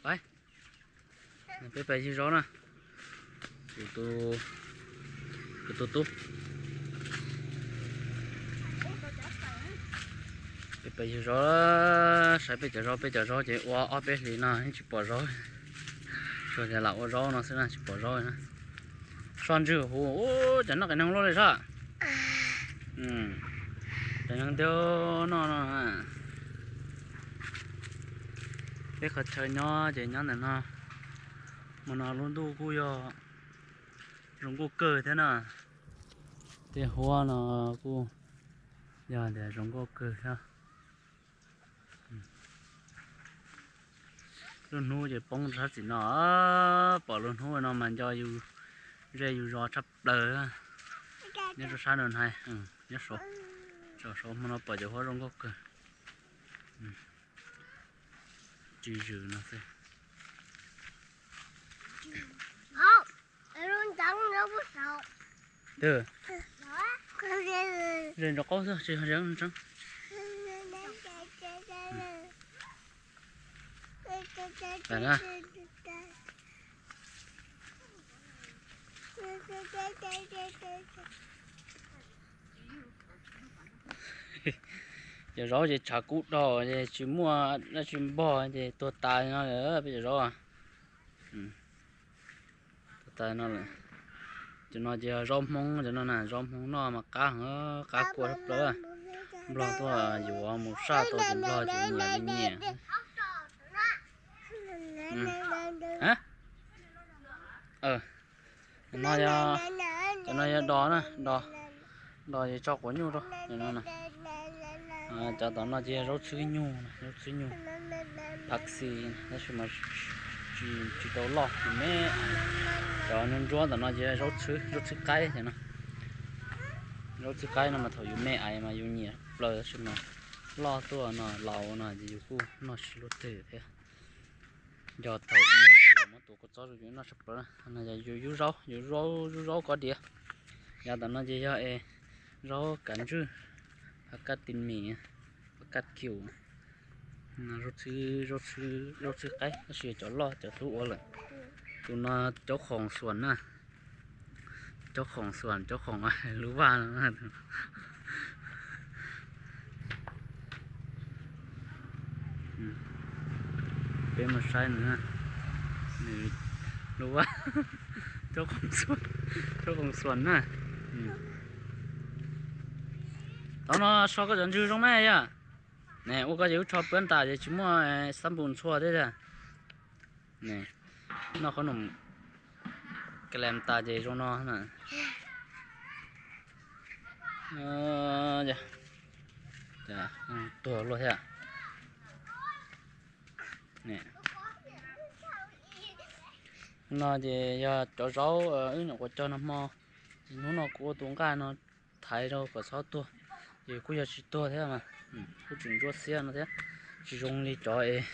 Peb, peb pais ywg zaub na. Kuv tus, kuv tus tub, peb pais ywg zaub, saib peb cov zaub, peb cov zaub ces ua ob peb hlis no yeej tsis pom zaub. Tsuas yog lam ua zaub no xwb na, tsis pom zaub na. Soj ntswg huv, cov noj qe neeg loj li soj. Cov neeg ntiag noj no. Peb qhov chaw nyob ces nyob ntawm no. Hmo no lub ntuj kuj yog zoo nkauj kawg thiab na. Tej huab no kuj yog tias zoo nkauj kawg thiab. Lub hnub ces poob rau sab tim no, pom lub hnub no mas nco yus zej yus zos tshaj plaws. Nyob rau sab no na, nyob saud, saum saud hmo no pom cov huab zoo nkauj kawg. Tsis zwm no xwb. Ze ntso qaub xwb tsis yog ze ntseeb. Cov zaub ces tshav kub dhau ces tsis muaj dab tsi npog ces tuag tas no lawm peb cov zaub. Tuag tas no lawm. Cov no ces zaub Hmoob, cov no na zaub Hmoob noj mas qab heev, qab kua tshaj plaws. Nplog tuaj yuav mus saj tau ces Nplog ces nyiam li nyiam. No, cov no yog dos na, dos, dos ces tso quav nyuj rau. Cov tom no ces yog zaub txhwb nyuj, zaub txhwb nyuj, paxi, tab sis mas tsis tau loj me. Cov ntsuab tom no ces zaub txhwb, zaub txhwb qaib no. Zaub txhwb qaib no mas thaum yus me ais mas yus nyiam plaws, tab sis mas loj tuaj no, laus no ces yus kuj noj tsis luaj twg thiab. Yog thaum me cov laus muab tua kua txob rau yus noj tshaj plaws. No yog yus yub zaub, yus yub zaub kov diav. Yav tom no ces yog es zaub kav ntswj, phav kaj ti mis, phav kaj kiu, zaub txhwb qaib, tab sis cov loj cov tub ua lawm. Tus no caub khoom xuam na, caub khoom xuam, caub khoom lub vaj no. Peb mus saib nws, nws lub vaj, caub khoom xuam na. Tau no so koj cov ntswg zoo me yom. Ne ua koj ces wb rho pab tas ces tsis muaj xab npus ntxhua thiab. Noj qhob noom kales tas ces zoo no na. Tuag luaj thiab. No ces yog cov zaub wb nyuam qhuav cog nag hmo, ces hnub no kuv ua tus nqaj no thaiv rau kom txhob tuag, ces kuj yog tsis tuag thiab mas, kuj tseem ntsuab xiab no thiab, tsis zoo li cov es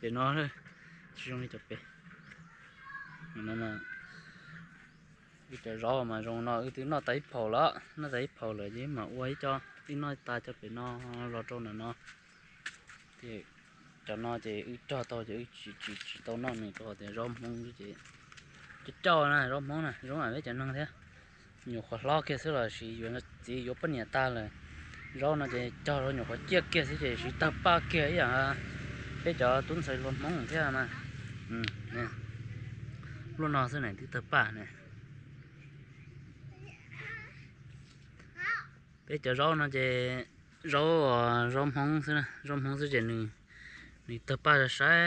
pem no, tsis zoo li cov pem. Wb cov zaub mas zoo no wb twb noj tag ib phaum lawm, noj tag ib phaum lawm ces wb mam ua ib co, wb noj tas cov pem no los rau ntawm no. Ces cov no ces wb cog tau ces wb tsis, tsis, tsis tau noj nws rau tias zaub Hmoob ces coj coj na, zaub Hmoob na zoo mam peb cov neeg thiab. Nyuam qhuav hlob kiag xwb los siv yuav txiv yuav poj niam tag lawm. Zaub no ces cog rau nyuam qhuav ciaj kiag xwb ces siv tawg paj kiag ib yam peb cov tub ntxhais hluas Hmoob thiab mas. Lub no xwb ne twb tawg paj ne. Peb cov zaub no ces zaub, zaub Hmoob xwb, zaub Hmoob xwb ces nws, nws tawg paj sai sai.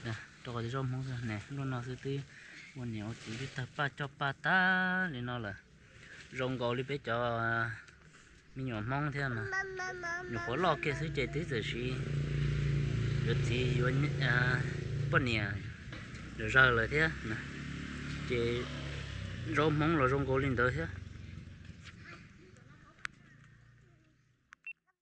Rau qhov tias zaub Hmoob xwb ne, lub no xwb twb ua niam ua txiv twb tawg paj coj paj tag li no lawm. Zoo nkaus li peb cov me nyuam Hmoob thiab mas, nyuam qhuav loj kiag xwb ces twb txawm siv yuav txiv yuav poj niam zawm zawg lawm thiab. Ces zaub Hmoob los zoo nkaus li ntawd thiab.